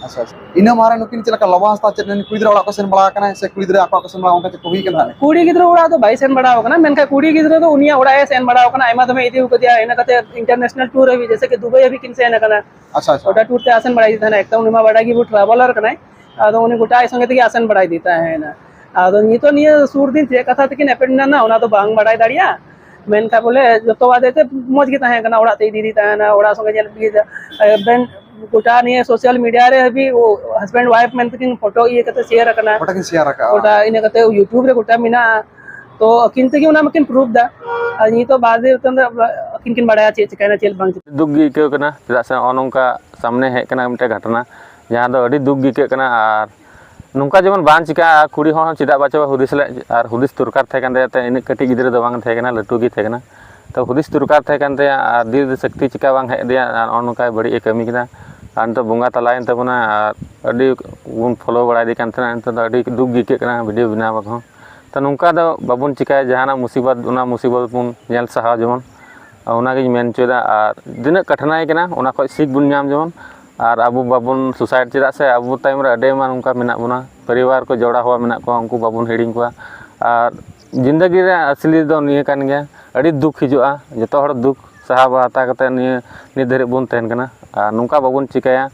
ᱟᱪᱪᱷᱟ, ᱟᱪᱪᱷᱟ᱾ ᱤᱱᱟᱹ ᱢᱟᱲᱟᱝ ᱨᱮ ᱱᱩᱠᱤᱱ ᱪᱮᱫ ᱞᱮᱠᱟ ᱞᱚᱵᱚ ᱦᱟᱸᱥᱫᱟ ᱪᱮᱫ ᱠᱩᱲᱤ ᱜᱤᱫᱽᱨᱟᱹ ᱚᱲᱟᱜ ᱠᱚ ᱥᱮᱱ ᱵᱟᱲᱟ ᱟᱠᱟᱱᱟ ᱥᱮ ᱠᱩᱲᱤ ᱜᱤᱫᱽᱨᱟᱹ ᱚᱲᱟᱜ ᱠᱚ ᱥᱮᱱ ᱵᱟᱲᱟ, ᱚᱱᱠᱟ ᱪᱮᱫ ᱠᱚ ᱦᱩᱭ ᱠᱟᱱᱟ ᱦᱟᱸᱜ? ᱠᱩᱲᱤ ᱜᱤᱫᱽᱨᱟᱹ ᱚᱲᱟᱜ ᱫᱚ ᱵᱟᱭ ᱥᱮᱱ ᱵᱟᱲᱟ ᱟᱠᱟᱱᱟ, ᱢᱮᱱᱠᱷᱟᱱ ᱠᱩᱲᱤ ᱜᱤᱫᱽᱨᱟᱹ ᱫᱚ ᱩᱱᱤᱭᱟᱜ ᱚᱲᱟᱜ ᱮ ᱥᱮᱱ ᱵᱟᱲᱟ ᱟᱠᱟᱱᱟ, ᱟᱭᱢᱟ ᱫᱚᱢᱮ ᱤᱫᱤ ᱟᱠᱟᱫᱮᱭᱟ, ᱤᱱᱟᱹ ᱠᱟᱛᱮ ᱤᱱᱴᱟᱨᱱᱮᱥᱱᱟᱞ ᱴᱩᱨ ᱦᱟᱹᱵᱤᱡ, ᱡᱮᱭᱥᱮ ᱠᱤ ᱫᱩᱵᱟᱭ ᱦᱟᱹᱵᱤᱡ ᱠᱤᱱ ᱥᱮᱱ ᱟᱠᱟᱱᱟ᱾ ᱟᱪᱪᱷᱟ, ᱟᱪᱪᱷᱟ᱾ ᱚᱱᱟ ᱴᱩᱨ ᱛᱮ ᱟᱥᱮᱱ ᱵᱟᱲᱟᱭᱮᱫᱮ ᱛᱟᱦᱮᱱᱟ, ᱮᱠᱫᱚᱢ ᱩᱱᱤ ᱢᱟ ᱵᱟᱰᱟᱭ ᱜᱮ, ᱵᱚᱦᱩ ᱴᱨᱟᱵᱷᱮᱞᱟᱨ ᱠᱟᱱᱟᱭ᱾ ᱟᱫᱚ ᱩᱱᱤ ᱜᱚᱴᱟ ᱟᱡ ᱥᱚᱸᱜᱮ ᱛᱮᱜᱮ ᱟᱥᱮᱱ ᱵᱟᱲᱟᱭᱮᱫᱮ ᱛᱟᱦᱮᱱᱟ᱾ ᱟᱫᱚ ᱱᱤᱛᱚᱜ ᱱᱤᱭᱟᱹ ᱥᱩᱨ ᱫᱤᱱ ᱪᱮᱫ ᱠᱟᱛᱷᱟ ᱛᱮᱠᱤᱱ ᱮᱯᱮᱱ ᱮᱱᱟ, ᱚᱱᱟ ᱫᱚ ᱵᱟᱝ ᱵᱟᱲᱟᱭ ᱫᱟᱲᱮᱭᱟᱜᱼᱟ᱾ ᱢᱮᱱᱠᱷᱟᱱ ᱵᱚᱞᱮ ᱡᱚᱛᱚ ᱟᱫᱮ ᱛᱮ ᱢᱚᱡᱽ ᱜᱮ ᱛᱟᱦᱮᱸ ᱠᱟᱱᱟ, ᱚᱲᱟᱜ ᱛᱮ ᱤᱫᱤᱭᱮᱫᱮ ᱛᱟᱦᱮᱱᱟ, ᱚᱲᱟᱜ ᱥᱚᱸᱜᱮ ᱧᱮᱞ ᱤᱫᱤᱭᱮᱫᱟ᱾ ᱟᱵᱮᱱ ᱜᱚᱴᱟ ᱱᱤᱭᱟᱹ ᱥᱳᱥᱟᱞ ᱢᱤᱰᱤᱭᱟ ᱨᱮ ᱦᱟᱹᱵᱤᱡ ᱦᱟᱥᱵᱮᱱᱰ ᱣᱟᱭᱤᱯ ᱢᱮᱱᱛᱮ ᱠᱤᱱ ᱯᱷᱳᱴᱳ ᱤᱭᱟᱹ ᱠᱟᱛᱮ ᱥᱮᱭᱟᱨ ᱟᱠᱟᱱᱟ᱾ ᱜᱚᱴᱟ ᱠᱤᱱ ᱥᱮᱭᱟᱨ ᱟᱠᱟᱜᱼᱟ᱾ ᱜᱚᱴᱟ ᱤᱱᱟᱹ ᱠᱟᱛᱮ ᱭᱩᱴᱩᱵᱽ ᱨᱮ ᱜᱚᱴᱟ ᱢᱮᱱᱟᱜᱼᱟ᱾ ᱛᱚ ᱟᱹᱠᱤᱱ ᱛᱮᱜᱮ ᱚᱱᱟ ᱢᱟᱠᱤᱱ ᱯᱨᱩᱯᱷ ᱫᱟ᱾ ᱟᱨ ᱱᱤᱛᱚᱜ ᱵᱟᱫᱮ ᱟᱹᱠᱤᱱ ᱠᱤᱱ ᱵᱟᱲᱟᱭᱟ ᱪᱮᱫ ᱪᱤᱠᱟᱭᱱᱟ, ᱪᱮᱫ ᱵᱟᱝ ᱪᱤᱠᱟᱹ᱾ ᱫᱩᱠ ᱜᱮ ᱟᱹᱭᱠᱟᱹᱣ ᱠᱟᱱᱟ, ᱪᱮᱫᱟᱜ ᱥᱮ ᱱᱚᱜᱼᱚ ᱱᱚᱝᱠᱟ ᱥᱟᱢᱱᱮ ᱦᱮᱡ ᱠᱟᱱᱟ ᱢᱤᱫᱴᱮᱱ ᱜᱷᱚᱴᱚᱱᱟ, ᱡᱟᱦᱟᱸ ᱫᱚ ᱟᱹᱰᱤ ᱫᱩᱠ ᱜᱮ ᱟᱹᱭᱠᱟᱹᱜ ᱠᱟᱱᱟ᱾ ᱟᱨ ᱱᱚᱝᱠᱟ ᱡᱮᱢᱚᱱ ᱵᱟᱝ ᱪᱤᱠᱟᱹᱜᱼᱟ, ᱠᱩᱲᱤ ᱦᱚᱲ ᱦᱚᱸ ᱪᱮᱫᱟᱜ ᱵᱟᱪᱚ ᱦᱩᱫᱤᱥ ᱞᱮᱫ, ᱟᱨ ᱦᱩᱫᱤᱥ ᱫᱚᱨᱠᱟᱨ ᱛᱟᱦᱮᱸ ᱠᱟᱱ ᱛᱟᱭᱟ, ᱛᱚ ᱤᱱᱟᱹᱜ ᱠᱟᱹᱴᱤᱡ ᱜᱤᱫᱽᱨᱟᱹ ᱫᱚ ᱵᱟᱝ ᱛᱟᱦᱮᱸ ᱠᱟᱱᱟ, ᱞᱟᱹᱴᱩ ᱜᱮ ᱛᱟᱦᱮᱸ ᱠᱟᱱᱟ᱾ ᱛᱚ ᱦᱩᱫᱤᱥ ᱫᱚᱨᱠᱟᱨ ᱛᱟᱦᱮᱸ ᱠᱟᱱ ᱛᱟᱭᱟ, ᱟᱨ ᱫᱤᱞ ᱨᱮ ᱥᱚᱠᱛᱤ ᱪᱤᱠᱟ ᱵᱟᱝ ᱦᱮᱡ ᱟᱫᱮᱭᱟ, ᱟᱨ ᱱᱚᱜᱼᱚ ᱱᱚᱝᱠᱟ ᱵᱟᱹᱲᱤᱡ ᱮ ᱠᱟᱹᱢᱤ ᱠᱮᱫᱟ᱾ ᱟᱨ ᱱᱤᱛᱚᱜ ᱵᱚᱸᱜᱟ ᱛᱟᱞᱟᱭᱮᱱ ᱛᱟᱵᱚᱱᱟ, ᱟᱨ ᱟᱹᱰᱤ ᱵᱚᱱ ᱯᱷᱳᱞᱳ ᱵᱟᱲᱟᱭᱮᱫᱮ ᱠᱟᱱ ᱛᱟᱦᱮᱱᱟ, ᱱᱤᱛᱚᱜ ᱫᱚ ᱟᱹᱰᱤ ᱫᱩᱠ ᱜᱮ ᱟᱹᱭᱠᱟᱹᱜ ᱠᱟᱱᱟ ᱵᱷᱤᱰᱤᱭᱳ ᱵᱮᱱᱟᱣ ᱠᱚᱦᱚᱸ᱾ ᱛᱚ ᱱᱚᱝᱠᱟ ᱫᱚ ᱵᱟᱵᱚᱱ ᱪᱤᱠᱟᱹᱭᱟ, ᱡᱟᱦᱟᱱᱟᱜ ᱢᱩᱥᱤᱵᱚᱛ, ᱚᱱᱟ ᱢᱩᱥᱤᱵᱚᱛ ᱵᱚᱱ ᱧᱮᱞ ᱥᱟᱦᱟᱣ ᱡᱮᱢᱚᱱ, ᱚᱱᱟᱜᱤᱧ ᱢᱮᱱ ᱦᱚᱪᱚᱭᱮᱫᱟ᱾ ᱟᱨ ᱛᱤᱱᱟᱹᱜ ᱠᱟᱴᱷᱤᱱᱟᱭ ᱠᱟᱱᱟ, ᱚᱱᱟ ᱠᱷᱚᱱ ᱥᱤᱠ ᱵᱚᱱ ᱧᱟᱢ ᱡᱮᱢᱚᱱ, ᱟᱨ ᱟᱵᱚ ᱵᱟᱵᱚᱱ ᱥᱩᱥᱟᱭᱤᱰ᱾ ᱪᱮᱫᱟᱜ ᱥᱮ ᱟᱵᱚ ᱛᱟᱭᱚᱢ ᱨᱮ ᱟᱹᱰᱤ ᱟᱭᱢᱟ ᱱᱚᱝᱠᱟ ᱢᱮᱱᱟᱜ ᱵᱚᱱᱟ, ᱯᱚᱨᱤᱵᱟᱨ ᱠᱚ ᱡᱚᱲᱟᱣ ᱦᱚᱲ ᱢᱮᱱᱟᱜ ᱠᱚᱣᱟ, ᱩᱱᱠᱩ ᱵᱟᱵᱚᱱ ᱦᱤᱲᱤᱧ ᱠᱚᱣᱟ᱾ ᱟᱨ ᱡᱤᱱᱫᱟᱹᱜᱤ ᱨᱮ ᱟᱥᱞᱤ ᱫᱚ ᱱᱤᱭᱟᱹ ᱠᱟᱱ ᱜᱮᱭᱟ, ᱟᱹᱰᱤ ᱫᱩᱠ ᱦᱤᱡᱩᱜᱼᱟ, ᱡᱚᱛᱚ ᱦᱚᱲ ᱫᱩᱠ ᱥᱟᱦᱟᱣ ᱦᱟᱛᱟᱣ ᱠᱟᱛᱮ ᱱᱤᱭᱟᱹ ᱱᱤᱛ ᱫᱷᱟᱹᱨᱤᱡ ᱵᱚᱱ ᱛᱟᱦᱮᱱ ᱠᱟᱱᱟ᱾ ᱟᱨ ᱱᱚᱝᱠᱟ ᱵᱟᱵᱚᱱ ᱪᱤᱠᱟᱹᱭᱟ,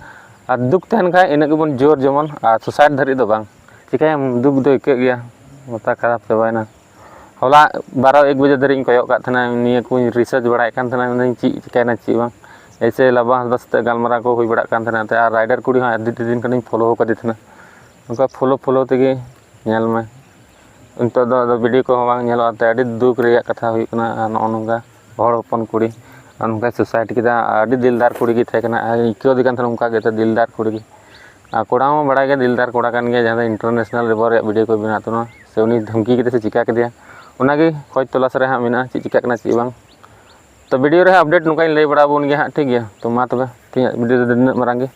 ᱟᱨ ᱫᱩᱠ ᱛᱟᱦᱮᱱ ᱠᱷᱟᱡ ᱤᱱᱟᱹᱜ ᱜᱮᱵᱚᱱ ᱡᱳᱨ ᱡᱮᱢᱚᱱ, ᱟᱨ ᱥᱩᱥᱟᱭᱤᱰ ᱫᱷᱟᱹᱨᱤᱡ ᱫᱚ ᱵᱟᱝ᱾ ᱪᱤᱠᱟᱹᱭᱟᱢ, ᱫᱩᱠ ᱫᱚ ᱟᱹᱭᱠᱟᱹᱜ ᱜᱮᱭᱟ, ᱢᱟᱛᱟ ᱠᱷᱟᱨᱟᱯ ᱪᱟᱵᱟᱭᱮᱱᱟ᱾ ᱦᱚᱞᱟ ᱵᱟᱨᱚ ᱮᱠ ᱵᱟᱡᱮ ᱫᱷᱟᱹᱨᱤᱡ ᱤᱧ ᱠᱚᱭᱚᱜ ᱠᱟᱜ ᱛᱟᱦᱮᱱᱟ, ᱱᱤᱭᱟᱹ ᱠᱚᱧ ᱨᱤᱥᱟᱨᱪ ᱵᱟᱲᱟᱭᱮᱫ ᱠᱟᱱ ᱛᱟᱦᱮᱱᱟ, ᱢᱮᱱᱫᱟᱹᱧ ᱪᱮᱫ ᱪᱤᱠᱟᱹᱭᱮᱱᱟ ᱪᱮᱫ ᱵᱟᱝ᱾ ᱮᱭᱥᱮ ᱞᱟᱵᱟ ᱦᱟᱸᱥᱫᱟ ᱥᱟᱛᱮᱜ ᱜᱟᱞᱢᱟᱨᱟᱣ ᱠᱚ ᱦᱩᱭ ᱵᱟᱲᱟᱜ ᱠᱟᱱ ᱛᱟᱦᱮᱱᱟ, ᱟᱨ ᱨᱟᱭᱰᱟᱨ ᱠᱩᱲᱤ ᱦᱚᱸ ᱟᱹᱰᱤ ᱫᱤᱱ ᱠᱷᱚᱱᱤᱧ ᱯᱷᱳᱞᱳ ᱟᱠᱟᱫᱮ ᱛᱟᱦᱮᱱᱟ᱾ ᱱᱚᱝᱠᱟ ᱯᱷᱳᱞᱳ ᱯᱷᱳᱞᱳ ᱛᱮᱜᱮ ᱧᱮᱞ ᱢᱮ, ᱱᱤᱛᱚᱜ ᱫᱚ ᱟᱫᱚ ᱵᱷᱤᱰᱤᱭᱳ ᱠᱚᱦᱚᱸ ᱵᱟᱝ ᱧᱮᱞᱚᱜᱼᱟ᱾ ᱛᱚ ᱟᱹᱰᱤ ᱫᱩᱠ ᱨᱮᱭᱟᱜ ᱠᱟᱛᱷᱟ ᱦᱩᱭᱩᱜ ᱠᱟᱱᱟ᱾ ᱟᱨ ᱱᱚᱜᱼᱚ ᱱᱚᱝᱠᱟ ᱦᱚᱲ ᱦᱚᱯᱚᱱ ᱠᱩᱲᱤ ᱟᱨ ᱱᱚᱝᱠᱟᱭ ᱥᱩᱥᱟᱭᱤᱰ ᱠᱮᱫᱟ᱾ ᱟᱹᱰᱤ ᱫᱤᱞᱫᱟᱨ ᱠᱩᱲᱤ ᱜᱮ ᱛᱟᱦᱮᱸ ᱠᱟᱱᱟ, ᱟᱨ ᱟᱹᱭᱠᱟᱹᱣ ᱫᱮ ᱠᱟᱱ ᱛᱟᱦᱮᱱᱟ ᱚᱱᱠᱟ ᱜᱮ, ᱛᱚ ᱫᱤᱞᱫᱟᱨ ᱠᱩᱲᱤ ᱜᱮ᱾ ᱟᱨ ᱠᱚᱲᱟ ᱦᱚᱸ ᱵᱟᱲᱟᱭ ᱜᱮ ᱫᱤᱞᱫᱟᱨ ᱠᱚᱲᱟ ᱠᱟᱱ ᱜᱮᱭᱟ, ᱡᱟᱦᱟᱸ ᱫᱚ ᱤᱱᱴᱟᱨᱱᱮᱥᱱᱟᱞ ᱞᱮᱵᱮᱞ ᱨᱮᱭᱟᱜ ᱵᱷᱤᱰᱤᱭᱳ ᱠᱚ ᱵᱮᱱᱟᱣ ᱛᱟᱦᱮᱱᱟ, ᱥᱮ ᱩᱱᱤ ᱫᱷᱟᱢᱠᱤ ᱠᱮᱫᱟ ᱥᱮ ᱪᱤᱠᱟ ᱠᱮᱫᱮᱭᱟ, ᱚᱱᱟᱜᱮ ᱠᱷᱚᱡᱽ ᱛᱚᱞᱟᱥ ᱨᱮ ᱦᱟᱸᱜ ᱢᱮᱱᱟᱜᱼᱟ, ᱪᱮᱫ ᱪᱤᱠᱟᱹᱜ ᱠᱟᱱᱟ ᱪᱮᱫ ᱵᱟᱝ᱾ ᱛᱚ ᱵᱷᱤᱰᱤᱭᱳ ᱨᱮ ᱦᱟᱸᱜ ᱟᱯᱰᱮᱴ ᱱᱚᱝᱠᱟᱧ ᱞᱟᱹᱭ ᱵᱟᱲᱟ ᱟᱵᱚᱱ ᱜᱮᱭᱟ ᱦᱟᱸᱜ, ᱴᱷᱤᱠ ᱜᱮᱭᱟ᱾ ᱛᱚ ᱢᱟ ᱛᱚᱵᱮ ᱛᱮᱦᱮᱧᱟᱜ ᱵᱷᱤᱰᱤᱭᱳ ᱫᱚ ᱱᱤᱱᱟᱹᱜ ᱢᱟᱨᱟᱝ ᱜᱮ᱾